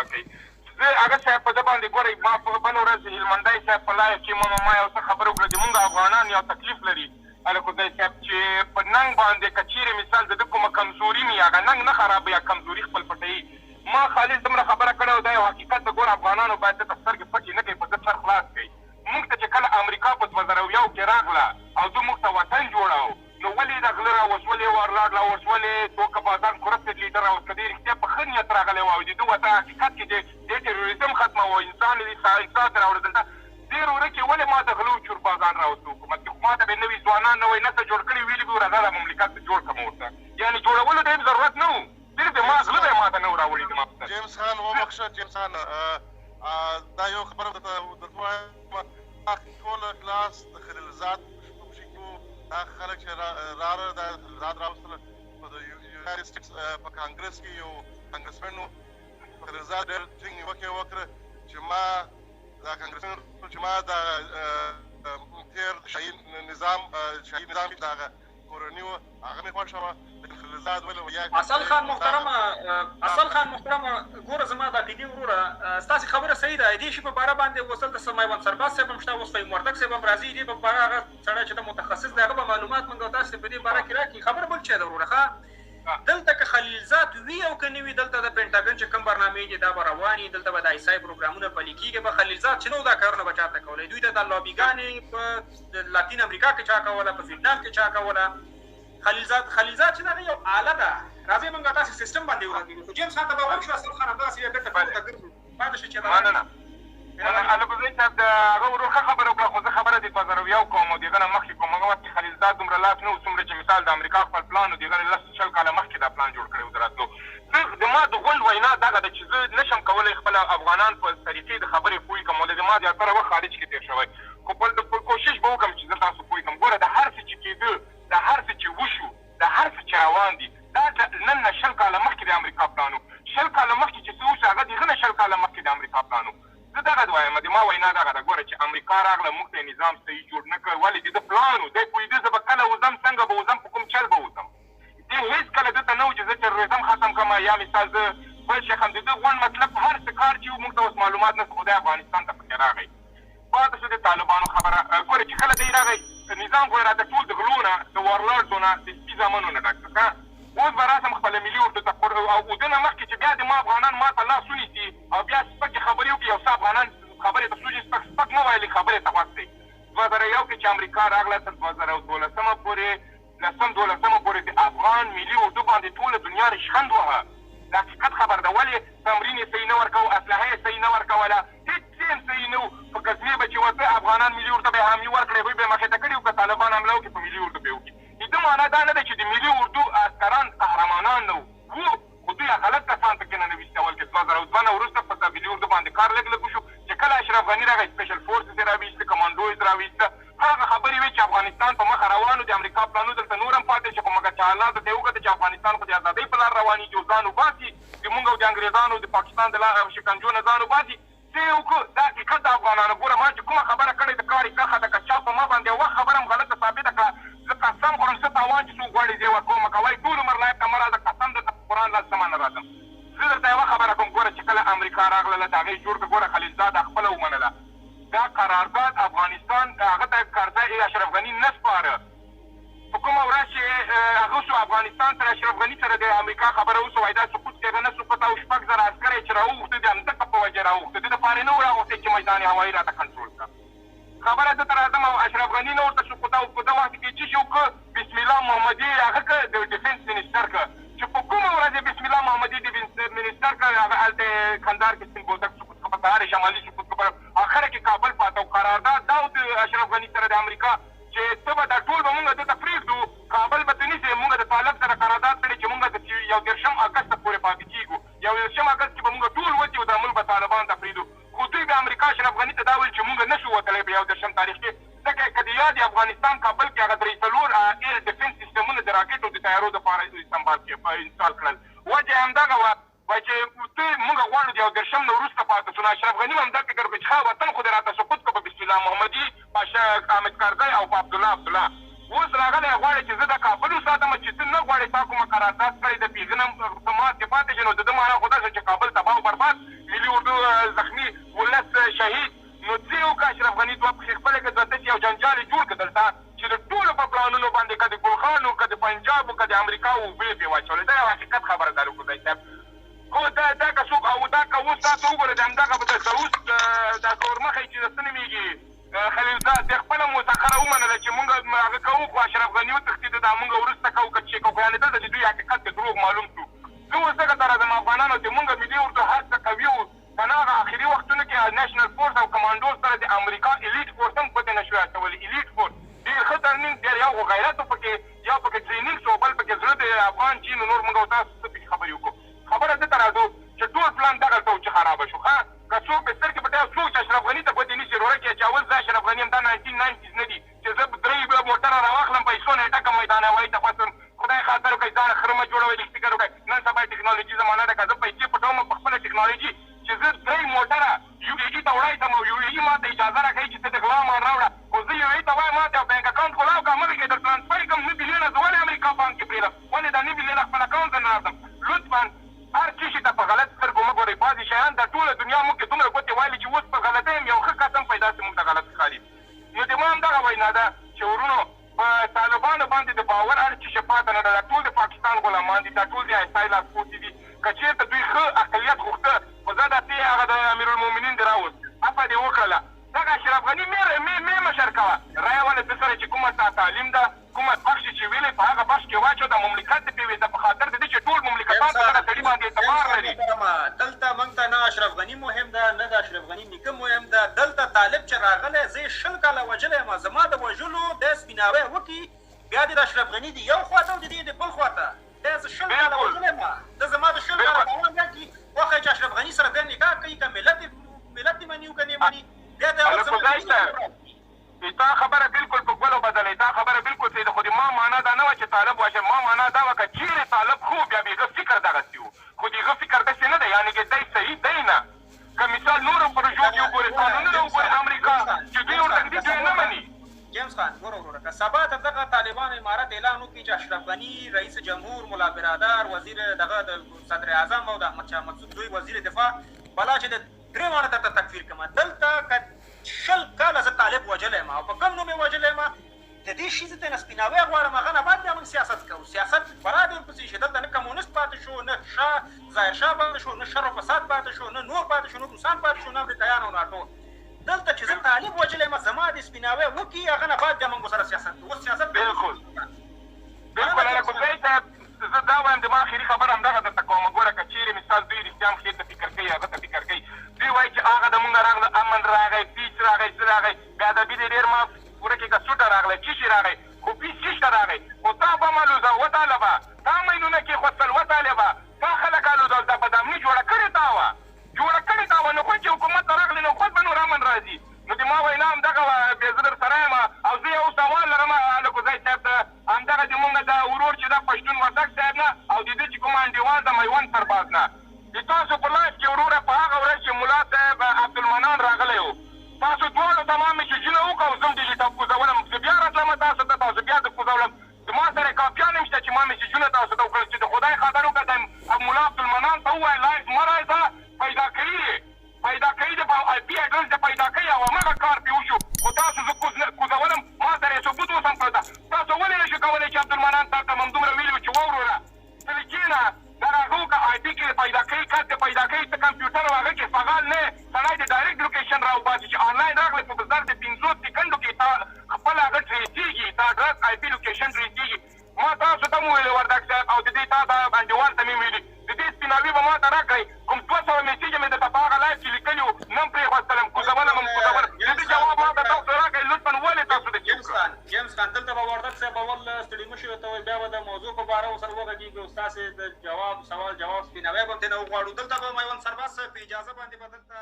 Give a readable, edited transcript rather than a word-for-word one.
ورکړي. زه هغه صاحب په ده باندې ګورئ، ما په بله ورځ هلمندی صاحب په live کې ما یو څه خبره وکړه چې مونږ افغانان یو تکلیف لري الکوزی صاحب، چې په ننګ باندې که چیرې مثال د ده کومه کمزوري مي هغه ننګ نه خرابوي، هغه کمزوري خپل پټوي. ما خالص دومره خبره کړې او دا یو حقیقت ده، ګوره افغانانو باید ده ته سترګې پټې نه کړئ، په ده سر خلاص کړئ. موږ ته چې کله امریکا په 2001 کې راغله او ده موږ ته وطن جوړاو، نو ولې د غله راوست، ولې وارلاډ راوست، ولې دوکه بازان کرپټډ لیډر راوست؟ که دی رښتیا په ښه نیت راغلی وه او د ده وطن حقیقت کې د تروریزم ختموه، انسان انصاف راوړل، دلته ډېر ورکې ولې ما د غلو چور بازان راوست حکومت کې؟ خو ما ته به نوي ځوانان نوی نسل جوړ کړي ویلي به راځه دا مملکت جوړ کړم ورته، یعنې جوړولو ته هم ضرورت نه و، صرف د ما غله به ما ته نه و راوړي. زما په سر جیمز خان وبخښه، جیمز خان دا یو خبره درته وایم، ټوله کلاس د خلیلزاد په پښې کې وو، دا خلک چې راغله دا خلیلزاد راوستله. په د یونایټډ سټیټس په کانګرس کې یو کانګرسمن و، خلیلزاد ډېر ټینګ نیوکه وکړه چې ما دا کانګرسمن چې ما دا تېر شاهي نظام کې دغه کورنۍ وه هغه مې خوښه وه. خلیلزاد ویل اصل خان محترمه، اصل خان محترمه، ګوره زما د عقیدې وروره، ستاسې خبره صحیح ده. دې شي په باره باندې اوس دلته څه میوند سرباز صاحب هم شته، اوس فهیم وردک صاحب هم راځي، دې په باره هغه سړی چې د متخصص دی هغه به معلومات موږ او تاسې په دې باره کې راکړي. خبره بل چا ده وروره، ښه دلته که خلیلزاد وي او که نه وي، دلته د پنټاګن چې کوم برنامې دي دا به روانې، دلته به د آی اس آی پروګرامونه پلي کېږي. به خلیلزاد چې نو دا کارونه به چاته کولی؟ دوی ته دا لابیګانې په لاتین امریکا کې چا کوله، په ویتنام کې چا کوله؟ خلیلزاد چې دا یو آله ده. راځئ موږ تاسې سیستم باندې وغږېږو، خو جیمز خان ته به غوږ شو، اصل خان همدغسې بیا بېرته کور ته ګرځو. پاتې شو چې دا مننه الکوزی صاحب د هغه ورور ښه خبره وکړه، خو زه خبره د 2001 کوم او د هغه نه مخکې کوم. هغه وخت کې خلیلزاد دومره لاس نه و څومره چې مثال د امریکا خپل پلان و، د هغه نه 10 20 کاله مخکې دا پلان جوړ کړی و د راتلو. زه د ما د غونډ وینا دغه ده چې زه نشم کولی خپل افغانان په طریقې د خبرې پوه کړم، ولې د ما زیاتره وخت خارج کې تېر شوی، خو په کوشش به وکړم چې زه تاسو پوه کړم. ګوره د هر څه چې کېده، د هر څه چې وشو، د هر څه چې روان دي، دا نن نه 20 کاله مخکې د امریکا پلان و، 20 کاله مخکې چې څه وشو هغه د هغه نه 20 کاله مخکې د امریکا پلان و. زه دغه وایم، د ما وینا دغه ده. ګوره چې امریکا راغله موږ ته نظام صحیح جوړ نه کړ، ولې د ده پلان و، دی پوهېده زه به کله وځم، څنګه به وځم، په کوم چل به وځم. دی هېڅکله ده ته نه و چې زه تروریزم ختم کړم یا مثال زه بل شی ختم. د ده غونډ مطلب هر څه کار چې و موږ ته اوس معلومات نه، خو دی افغانستان ته پکې راغی. پاتې شو د طالبانو خبره، ګوره چې کله دی راغی نظام خو یې راته ټول د غلو نه، د وارلارډو نه، د سپي زامنو نه ډک کړ. اوس به راسم خپله ملي اردو ته، او ده نه مخکې چې بیا د ما افغانان ما ته لاس ونیسي او بیا سپکې خبرې وکړي، یو څه افغانان خبرې ته سوژي سپک سپک مه وایه، لږ خبرې ته غوږ شئ. 2001 کې چې امریکا راغله تر 2012 پورې، لسم دولسمه پورې د افغان ملي اردو باندې ټوله دنیا ریشخند وهه. د حقیقت خبر ده، ولې تمرین یې صحیح نه ورکاوه، اسلحه یې صحیح نه ورکوله، هېڅ څه هم صحیح نه و. په غزني به چې وته افغانان ملي اردو به حامي ورکړې، هغوی به یې مخې ته کړي وو، که طالبان حمله وکړي په ملي اردو به یې وکړي. د ده معنا دا نه ده چې د ملي اردو عسکران قهرمانان نه وو، خو دوی غلط کسان پکې نه ویستول. کې 2002 نه وروسته په ملي اردو باندې کار لږ لږ وشو، چې کله اشرف غني راغی سپیشل فورسز یې راویسته، کمانډو یې راویسته، هغه خبرې وې چې افغانستان په مخه روان و، د امریکا پلانو دلته نور هم پاتې شي، خو مګر چې حالاتو ته یې وکتل چې افغانستان خو د ازادۍ په لار روانېږي او ځان وباسي، د مونږ او د انګرېزانو د پاکستان د شکنجو نه ځان وباسي، څه یې وکړو؟ دا حقیقت د افغانانو. ګوره ما چې کومه خبره کړې د کار یې کرښه ده، که چا په ما باندې یوه خبره هم غلطه ثابته کړه، زه قسم خورم څه تاوان چې څوک غواړي زه یې ورکوم، که وایي ټول عمر لایق ته مه راځه، قسم درته په قرآن لاس زما نه راځم. زه درته یوه خبره کوم، ګوره چې کله امریکا راغله د هغې جوړ کړه، ګوره خلیلزاد خپله ومنله دا قرارداد افغانستان هغه ته کرزی اشرف غني نه سپاره. په کومه ورځ چې هغه شو افغانستان سره اشرف غني سره د امریکا خبره وشوه، وایي دا سقوط کېده نه سقوط، او 6000 عسکر یې چې راوغوښته د همدغه په وجه راوغوښته، د دې دپاره یې نه وو راغوښتی چې میدان هوایي راته کنټرول کړه. خبره ده ته راځم، او اشرف غني نه ورته سقوط، او په ده وخت کې چې شو که بسم الله محمدي هغه که د ډیفنس منسټر که چې په کومه ورځ یې بسم الله محمدي ډیفنس منسټر که هغه هلته کندهار کې سپین بولدک سقوط که، په سهار شمالي سقوط که، په اخره کې کابل پاته. او قرارداد دا و د اشرف غني سره د امریکا چې ته به دا ټول به مونږ ده ته پرېږدو، کابل به ته نیسې، مونږ د طالب سره قرارداد کړی چې مونږ د 31 اګست پورې پاتې کېږو، 31 اګست کې به مونږ ټول وځي او دا مونږ به طالبان ته پرېږدو. خو دوی به امریکا اشرف غني ته دا ویل چې مونږ نه شو وتلی په 31 تاریخ کې، ځکه که د یاد افغانستان کابل کې هغه 3-4 ایر ډیفنس سیستمونه د راکټو د طیارو دپاره انستال کړل، وجه یې همدغه وه چې ته مونږ غواړو د 31 نه وروسته پاتې شو. نو اشرف غني هم دا فکر وکړ چې ښه وطن خو دې راته سقوط کړ په بسم الله محمدي، په حامد کرزی او په عبدالله عبدالله. اوس راغلی غواړي چې زه د کابل وساتم، چې ته نه غواړې تا کومه قرارداد کړی د پیغنم ته مات کې پاتې شي، نو د ده معنا خو دا شو چې کابل تباه او برباد، ملي اردو زخمي، ولس شهید. نو څه یې وکړه اشرف غني؟ دوه پښې خپلې کړې، دوه داسې یو جنجال یې جوړ کړ دلته چې د ټولو په پلانونو باندې، که د ګل خان و، که د پنجاب و، که د امریکا و، اوبه یې پرې واچولې. دا یو حقیقت خبره ده الکوزی صاحب. خو دا که څوک او دا که اوس تاسو وګورئ، د همدغه د اوس د څلورمخی چې د څه نومېږي خلیلزاد، د خپله مسخره ومنله چې مونږ هغه کوو، خو اشرف غني وتښتېده، دا مونږ وروسته کوو که چې کوو. خو یعنې دلته د دوی حقیقت د دروغ معلوم شو. زه اوس دغه ته راځم افغانانو ته، مونږ ملي اردو هر څه قوي وو، که نه هغه اخري وختونو کې نېشنل فورس او کمانډوز سره د امریکا ایلیټ فورس هم ګوتې نه شوې اچولې. ایلیټ فورس ډېر ښه ټرنینګ، ډېر یو خو غیرت و پکې، یو پکې ټرینینګ شو، بل پکې زړه د افغان چین. نور مونږ او تاسو څه پکې خبرې وکړو؟ خبره دې ته راځو چې ټول پلان دغلته و چې خرابه شو. ښه، که څوک به سترګې پټوي، څوک چې اشرف غني ته ګوتې نیسي، روره کې چې اول زه اشرف غني یم، دا 1990s نه دي چې زه درې موټره راواخلم، پیسو نه یې ډکم، میدان هوایي ته خوستم. خدای خاطر وکړئ، ځان خره مه جوړوئ، لږ فکر وکړئ. نن سبا ټکنالوژي زمانه ده، که زه پیسې پټوم په خپله ټکنالوژي چې زه درې موټره یو ای ته وړای سم او یو ای ما ته اجازه راکوي چې ته د غلا مال راوړه، خو زه یو ای ته وایم ما ته یو بانک اکاونټ کولاو که همغه کې در ټرانسفر کړم، نه بیلیونه زه ولې امریکا بانک کې پرېږدم؟ ولې دا نه بیلیونه خپل اکاونټ ته نه راځم؟ لطفا هر څه شي ته په غلط سترګو مه ګورئ. بعضې شیان دا ټوله دنیا موږ کې دومره ګوتې والي چې اوس په غلطۍ هم یو ښه کس هم پیدا شي موږ ته غلط ښکاري. نو د ما همدغه وینا ده چې ورونو، په طالبانو باندې د باور هر څه شي پاته نه ده. دا ټول د پاکستان غلامان دي، دا ټول د آی اس آی لاسپوڅي دي. که چېرته دوی ښه اقلیت غوښته، خو زه دا ته هغه د امیرالمؤمنین دې راوست، عفه دې وکړله، دغه اشرف غني مې مشر کوه رایه وله ده سره چې کومه تا تعلیم ده، کومه بخش چې ویلې په هغه بخش کې واچو، دا مملکت دې پرې په خاطر د دې چې ټول مملکتان په دغه سړي باندې اعتبار لري. دلته موږ ته نه اشرف غني مهم ده، نه د اشرف غني نیکه مهم ده. دلته طالب چې راغلی، زه یې 20 کاله وژلی یم، زما د وژلو دی سپیناوی وکړي، بیا دې د اشرف غني د یو خواته او د دې د بل خواته. دی زه 20 کاله وژلی یم، ده زما د 20 کاله تاوان راکړي. وښیه چې اشرف غني سره دی نکاح کوي، که ملت یې مني او که نه مني، بیا د هغه تا خبره بالکل په ګلو بدلې، تا خبره بالکل صحیح ده. خو د ما معنا دا نه وه چې طالب واشه، ما معنا دا وه که چیرې طالب خو بیا به هغه فکر دغسې و، خو د هغه فکر داسې نه دی، یعنې که دی صحیح دی نه. که مثال نورو پروژو کې وګورې، قانونونه وګورې امریکا چې دوی ورته ږدي، دوی نه مني. جیمز خان ګوره وروره، که سبا ته دغه طالبانو امارت اعلان وکړي چې اشرف غني رئیس جمهور، ملا برادر وزیر دغه د صدر اعظم او د احمد شاه مسعود زوی وزیر دفاع، بلا چې د درې واړه درته تکفیر کړم. دلته که 20 کاله زه طالب وژلی یم او په کوم نوم یې وژلی یم، د دې شي زه ترې نه سپیناوی غواړم، هغه نه بعد بیا موږ سیاست کوو. سیاست بلا دې ورپسې شي. دلته نه کمونست پاتې شو، نه شاه ظاهر شاه پاتې شو، نه شر و فساد پاتې شو، نه نور پاتې شو، نه روسان پاتې شو، نه امریکایان او ناټو. دلته چې زه طالب وژلی یم، زما دې سپیناوی وکړي، هغه نه بعد بیا موږ ورسره سیاست کوو. اوس سیاست بالکل بالکل. الکوزی صاحب، زه دا وایم، د ما اخري خبره همدغه درته کوم. ګوره، که چیرې مثال دوی رښتیا هم ښې ته فکر کوي، هغه ته فکر کوي، دوی وایي چې هغه د مونږ راغله، امن راغی، پیچ راغی، څه راغی، بېادبي دې ډېر معاف ورکې، که سوټه راغلی، چی شي راغی، خو پیچ چیشته راغی؟ خو تا بم الوزه وطالبه، تا ماینونه کېښوستل وطالبه، تا خلک الوزول، دا بدامني جوړه کړې تا وه، جوړه کړې تا وه. نو خو چې حکومت ته راغلی، نو خود به نور امن راځي. نو د ما وینا همدغه وه، بیا زه در سره یم. او زه یو سوال لرم الکوزی صاحب ته، همدغه د مونږ د ورور چې دا پښتون وردګ صاحب نه او د ده چې کوم انډیوال د میوند سرباز نه، د تاسو په لاس کې وروره په هغه ورځ چې ملا صاحب عبدالمنان راغلی و، تاسو دواړو ته ما میسجونه وکړو، زه هم ډیلیټ او کوزولم، زه بیا راتلم تاسو ته، تاسو بیا زه کوزولم. زما سره کاپیان هم شته چې ما میسجونه تاسو ته وکړل چې د خدای خاطر وکړه د ملا عبدالمنان ته ووایه live مه راځه، پیدا کوي یې، پیدا کوي د آی پي اډرس د پیدا کوي، او هماغه کار پرې وشو. خو تاسو زه کوزولم، ما سره یې ثبوت اوس هم پرته. تاسو ولې نه شو کولی چې عبدالمنان تا ته همدومره ویلي وو چې وروره ته لږ کښېنه، دغه هغه وکړه، آی پي کې پیدا کوي، کس دې پیدا کوي، ته کمپیوټر او هغه کې فعال نه سړی دې ډایرکټ لوکیشن راوباسي چې آنلاین راغلی په ظرف د 5 سیکنډو کې تا خپل هغه ټریسېږي، تا اډرس آی پي لوکیشن ټریسېږي. ما تاسو ته هم وویل وردګ صاحب، او د دې تا ته انډیوال ته مې ویلي، د دې سپیناوي به ما ته راکړئ. کوم 200 میسج مې درته په هغه live کې لیکلي وو، نه هم پرېښوستلم، کوزولم هم کوزولم. د دې جواب ما ته تاسو راکړئ لطفا. ولې تاسو د جیمز خان دلته به وردګ صاحب اول ستړي مه شي ورته وایي، بیا به د موضوع په باره ورسره وغږېږو، ستاسې د جواب سوال جواب سپیناوی به هم ترې نه وغواړو. دلته به میوند سرباز صاحب په اجازه باندې به دلته